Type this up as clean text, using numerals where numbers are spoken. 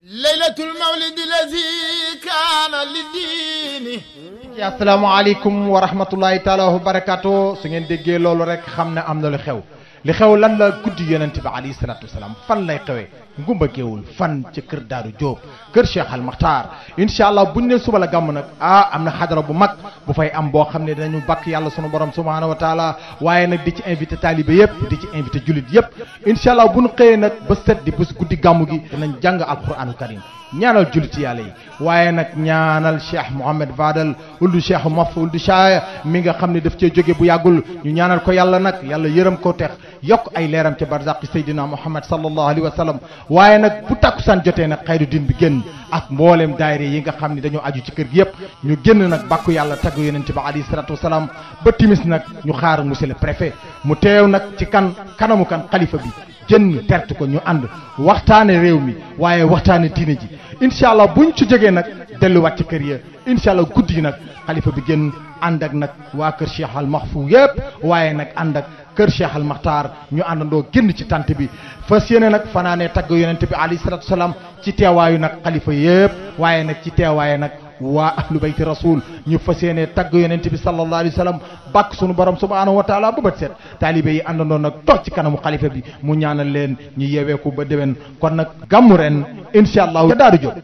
laylatul mawlidi lazi kaana li diini. asalaamaaleykum wa rahmatullahi taala wa barakaatu. su ngeen déggee loolu rek xam ne am na lu xew. li xew lan la guddi yonent bi alayhi salaatu wasalaam fan lay xewee ngumba géewul fan ci kër Daaru Jóob kër Cheikh Al Makhtar incha allah buñ ne suba la gàmm nag am na xadara bu mag bu fay am boo xam ne dinañu bakk yàlla sunu borom subhaanahu wa taala waaye nag di ci invité taalibe yëpp di ci invité jullit yëpp incha allah bu ñu xëyee nag ba set di bés guddi gàmmu gi dinañ jàng alquranu karim ñaanal jullit yàlla yi waaye nag ñaanal Cheikh Mouhamed Fadal uldu Cheikh Maf uldu Chaya mi nga xam ne daf cee jóge bu yàggul ñu ñaanal ko yàlla nag yàlla yërëm ko tex yokk ay leeram ca barzaqi Seydina Muhammad sallallahu alayhi wa sallam waaye nag bu takkusaan jotee nag xayru din bi génn ak mbooleem daayira yi nga xam ne dañoo aju ci kër gi yëpp ñu génn nag bàkku yàlla tagg yonent bi alayhi salatu wasalaam ba timis nag ñu xaar monsieur le préfet mu teew nag ci kanamu xalifa bi jën tert ko ñu ànd waxtaane réew mi waaye waxtaane diine ji incha allah buñ ci jógee nag delluwaat ci kër ya incha allah guddi gi nag xalifa bi gën ànd ak nag waa kër Cheikh Al Mahfou yëpp waaye nag ànd ak kër Cheikh Al Makhtar ñu àndandoo génn ci tant bi fas yéene nag fanaanee tagg yonent bi alayhi salatu wasalaam ci teewaayu nag xalifa yëpp waaye nag ci teewaaye nag waa ahlu bayti rasul ñu fas yéene tagg yonent bi sallallahu alayhi wa sallam bàkk sunu borom subhanahu wa taala bu bët set taalibe yi àndandoo nag toog ci kanamu xalifa bi mu ñaanal leen ñu yeeweeku ba déwén kon nag gàmmu ren incha allah ca Daaru Jóob